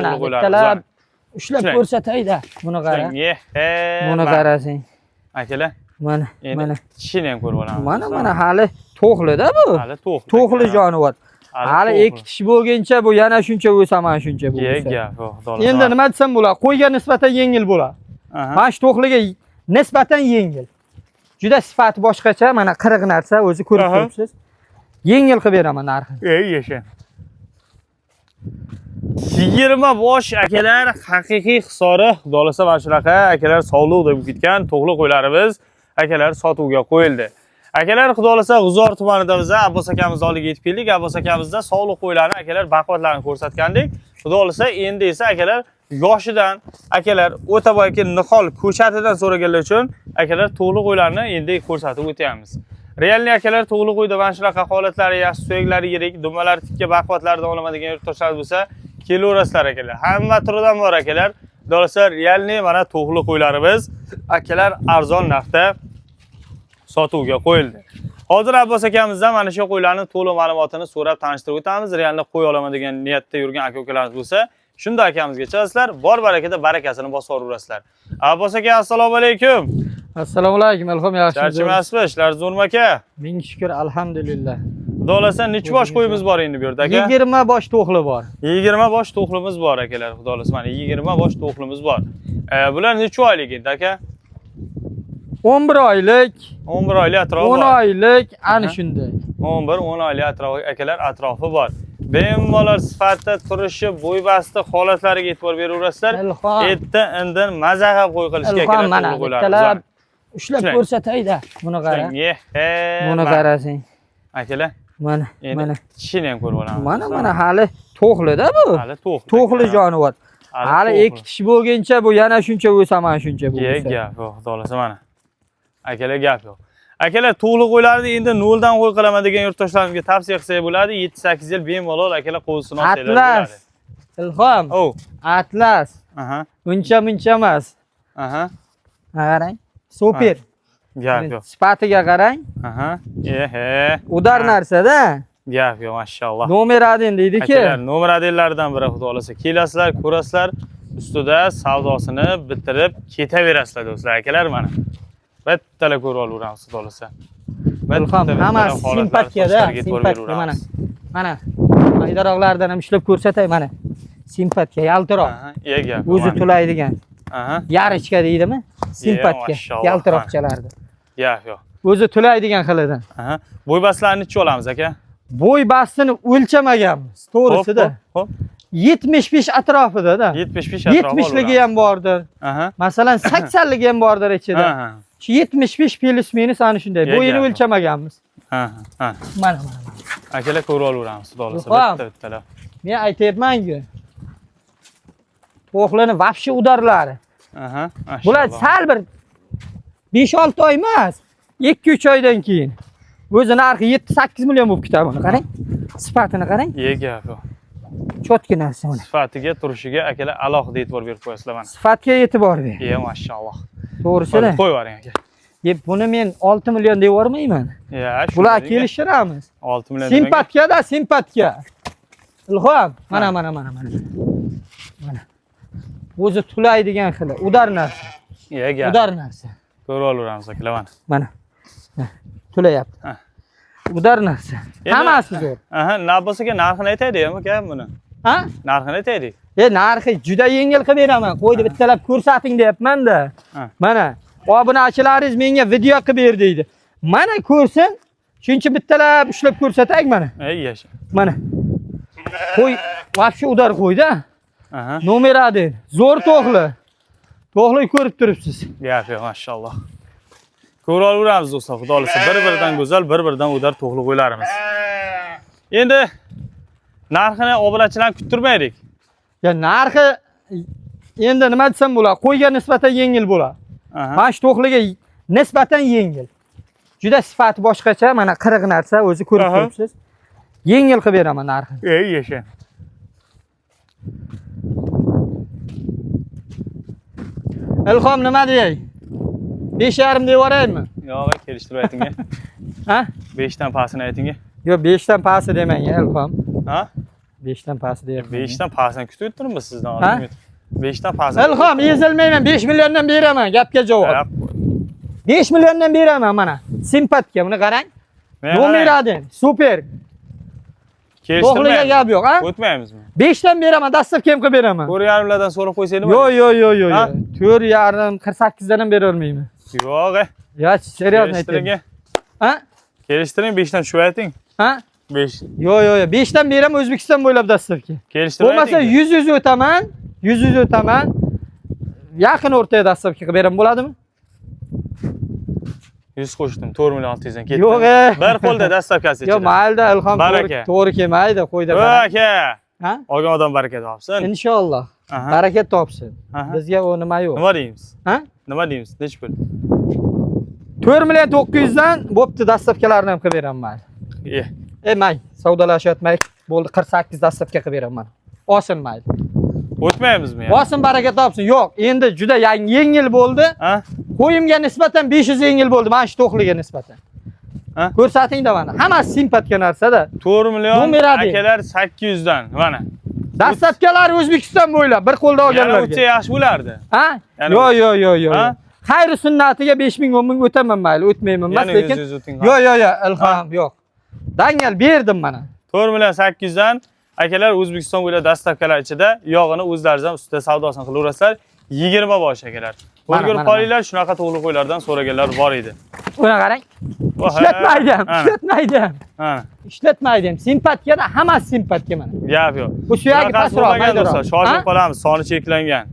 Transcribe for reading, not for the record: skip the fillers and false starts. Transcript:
Mana To'g'ri qo'ylarimiz bittalab bor. ushlab Ushlang. ko'rsatayda. Buni qara. Ushlang. Buni qarasang. Akalar, Mana, endi mana. tishini ham ko'rib olamiz. Mana, mana hali to'xlida bu. Hali to'xli. To'xli jonivor. Hali to'xli. ikki tish bo'lguncha bu yana shuncha o'saman, shuncha bu. Ye, o'sa. gap yo'q, xudo xohlasa. Endi nima desam bo'ladi? Qo'yga nisbatan yengil bo'ladi. Aha. Mana shu to'xliga nisbatan yengil. Juda sifati boshqacha, mana qiriq narsa o'zi ko'rib turibsiz. Yengil qilib beraman narxini. Ey yasha. 20 bosh akalar haqiqiy hisori, xudo xohlasa mana shunaqa akalar sovliq deb ketgan to'g'li qo'ylarimiz akalar sotuvga qo'yildi. Akalar xudo xohlasa G'uzor tumanida biz Abbos akamiz oldiga yetib keldik. Abbos akamizda sovliq qo'ylarni akalar baquvvatlarini ko'rsatgandik. Xudo xohlasa endi esa akalar yoshidan akalar o'ta boyagi nihol ko'chatidan so'raganlar uchun akalar to'g'li qo'ylarni endi ko'rsatib o'tyapmiz. Realniy akalar to'g'li qo'yda mana shunaqa holatlari yaxshi, suyaklari yirik, dumalari tikka baquvvatlardan oladigan yurtdoshlar bo'lsa, kelaverasizlar akalar. Hamma turidan bor akalar. Xudo xohlasa realniy mana to'g'li qo'ylarimiz akalar arzon narxda sotuvga qo'yildi. Hozir Abbos akamizdan mana shu qo'ylarning to'liq ma'lumotini so'rab tanishtirib o'tamiz. Realni qo'y olaman degan niyatda yurgan aka-ukalarimiz bo'lsa, shunda akamizga chaqasizlar, bor barakada barakasini bosib yuborasizlar. Abbos aka, assalomu alaykum. Assalomu alaykum, ilhom yaxshimisiz? Charchamasmi? Ishlar zo'rmi aka? Ming shukr, alhamdulillah. Xudo xohlasa necha bosh qo'yimiz bor endi bu yerda aka? 20 bosh to'xli bor. 20 bosh to'xlimiz bor akalar, xudo xohlasa mana 20 bosh to'xlimiz bor. Bular necha oylik endi aka? 11 oylik, 11 oylik atrofi 10 bor. oylik, ana Aha. shunday. 11-10 oylik atrofi akalar atrofi bor. Bemalol sifati, turishi, bo'y-basti holatlariga e'tibor beraverasizlar. Ilhom. Erta indin maza qilib qo'y qilishga Ilhom akalar mana to'g'ri qo'ylarimiz bittalab bor. ushlab Ushlang. ko'rsatayda. Buni qara. Buni qarasang. Akalar, Mana, endi mana. tishini ham ko'rib olamiz. Mana, mana hali to'xlida bu. Hali to'xli. To'xli jonivor. Hali to'xli. ikki tish bo'lguncha bu yana shuncha o'saman, shuncha bu. Ye, o'sa. gap yo'q, xudo xohlasa mana. Akalar gap yo'q. Akalar to'g'li qo'ylarni endi noldan qo'y qilaman degan yurtdoshlarimizga tavsiya qilsak bo'ladi. 7-8 yil bemalol akalar qo'zisini olsanglar Atlas. bo'ladi. Ilhom, O. atlas. Aha. Uncha muncha emas. Aha. Ha, qarang. Super. Gap yo'q. Sifatiga qarang. Aha. Ehe. Udar narsada. Gap yo'q, mashalloh. Nomer 1 deydi-ki. Akalar nomer 1lardan biri xudo xohlasa. Kelasizlar, ko'rasizlar, ustida savdosini bitirib ketaverasizlar do'stlar. Akalar mana. Bittalar ko'rib olaveramiz xudo xohlasa. Ilhom, Bitta-bittalar hammasi holatlar simpatkada, toshlarga e'tibor simpatka mana. beraveramiz. Mana. Maydaroqlardan ham ushlab ko'rsatay mana. Simpatka, yaltiroq. Aha, iya gap. O'zi mana. to'laydigan. Aha, Yarichka deydimi? Simpatka, mashalloh, yaltiroqchalardi. gap yo'q. O'zi to'laydigan xilidan. Aha. Bo'y-bastlarini necha olamiz aka? Bo'y bastini o'lchamaganmiz, to'g'risida. Hop, hop. 75 atrofida-da. 75 atrofi. 70 ligi ham bordir. Aha. Masalan, 80 ligi ham bordir ichida. Aha. Shu 75 plus minus ana shunday. Ye, Bo'yini gap. o'lchamaganmiz. Aha. Ha. Mana, mana, mana. Akalar ko'rib olaveramiz, xudo xohlasa. Ilhom. Bitta bittalar. Men aytyapman-ku. To'xlini vapshe udarlari. Aha. Bular mashalloh. sal bir 5-6 oy emas, 2-3 oydan keyin. O'zi narxi 7-8 million bo'lib ketadi buni qarang. Sifatini qarang. Ye, gap yo'q. Cho'tki narsa mana. Sifatiga, turishiga akalar alohida e'tibor berib qo'yasizlar mana. Sifatga e'tibor ber. Ye, mashalloh. To'g'risida. Qo'yib yuboring aka. Ye, buni men 6 million deb yubormayman. Ya, shu Bular deding-a. kelishtiramiz. 6 million demang. Simpatkada, simpatka. Ilhom, mana mana mana mana. Mana. O'zi to'laydigan xili, udar narsa. Ye, gap. Udar narsa. Ko'rib olaveramiz akalar mana. Mana. Mana, To'layapti. Ha. Udar narsa. Endi- Hammasi zo'r. Aha, Abbos aka narxini aytaylik ham aka buni. Ha? Narxini aytaylik. Narxi juda yengil qilib beraman. Qo'yni bittalab ko'rsating deyapman-da. Ha. Mana obunachilaringiz menga video qilib ber deydi. Mana ko'rsin. Shuning uchun bittalab ushlab ko'rsataylik mana. Ey, yasha. Mana. Qo'y, вообще udar qo'yda. Aha. Nomer 1. Zo'r to'xli. To'xli ko'rib turibsiz. Gap yo'q, mashalloh. Ko'rib olaveramiz do'stlar, xudo xohlasa bir-biridan go'zal, bir-biridan udar to'xli qo'ylarimiz. Endi narxini obunachilarni kuttirmaylik. Ya narxi endi nima desam bo'ladi? Qo'yga nisbatan yengil bo'ladi. Aha. Mana shu to'xliga nisbatan yengil. Juda sifati boshqacha, mana qiriq narsa o'zi ko'rib turibsiz. Yengil qilib beraman narxini. Ey, yasha. Ilhom nima deyay? 5,5 deb yuboraymi? Yo'q, kelishtirib ayting. Ha? 5 dan pastini ayting. Yo'q, 5 dan pasti demang, Ilhom. Ha? 5 dan pasti deyapman. 5 dan pastini kutib turibmiz sizdan. Ha? 5 dan pastini. Ilhom, ezilmayman, 5 milliondan beraman, gapga javob. 5 milliondan beraman mana. Simpatka, buni qarang. Nomer 1, super. To'g'riga gap yo'q, ha? O'tmaymizmi? 5 dan beraman, dastlab kem qilib beraman. 4.5 lardan so'rab qo'ysak nima? Yo'q, yo'q, yo'q, yo'q. Ha? 4.5, 48 dan ham bera olmayman. Yo'q. Ya, серьезно Kelishtiring. aytaman. Ha? Kelishtiring, 5 dan tushib ayting. Ha? 5. Yo'q, yo'q, yo'q. 5 dan beraman O'zbekiston bo'ylab dastlabki. Kelishtirib Bo'lmasa ayting. 100 o'taman, 100 o'taman. Yaqin o'rtaga dastlabki qilib beraman bo'ladimi? 100 qo'shdim, 4 million 600 dan ketdi. Yo'q, e. Bir qo'lda dastavkasi Yo'q, ichida. mayli Ilhom, Baraka. to'g'ri kelmaydi, qo'yda. Yo'q aka. Ha? Olgan odam baraka topsin. Inshaalloh. Aha. Baraka topsin. Aha. Bizga u nima yo'q. Nima deymiz? Ha? Nima deymiz? Nech pul? 4 million 900 dan bo'pti, dastavkalarni ham qilib beraman mayli. E, E, may, savdolashyapmay. Bo'ldi, 48 dastavka qilib beraman. Olsin mayli. O'tmaymizmi yana? Olsin, baraka topsin. Yo'q, endi juda yengil bo'ldi. Ha? Qo'yimga nisbatan 500 yengil bo'ldi, mana shu to'qliga nisbatan. Ha? Ko'rsatingda mana. Hammasi simpatka narsada. 4 million Nomer один. akalar 800 dan. Mana. Dastavkalar O'zbekiston bo'ylab bir qo'lda Yana olganlarga. o'tsa yaxshi bo'lardi. Ha? Yana Yo'q, yo'q, yo'q, yo'q. Ha? Xayri sunnatiga 5000 10 ming o'taman mayli, o'tmayman emas, Yana lekin 100 o'ting. Yo'q, yo'q, yo'q, Ilhom, yo'q. Dangal berdim mana. 4 million 800 dan akalar O'zbekiston bo'ylab dastavkalar ichida yog'ini o'zlariz ham ustida savdosini qilaverasizlar. 20 bosh akalar. Mana, Ko'rib mana, qolinglar, shunaqa to'g'ri qo'ylardan so'raganlar bor edi. Uni qarang. Voh, Ishlatmaydi ham, ha, ishlatmaydi ham. Ha, Ishlatmaydi ham. Simpatkada hammasi simpatka mana. gap yo'q. Bu suyagi Bunaqasi pastroq, bo'lmagan maydaroq. do'stlar, shoshib Ha? qolamiz, soni cheklangan.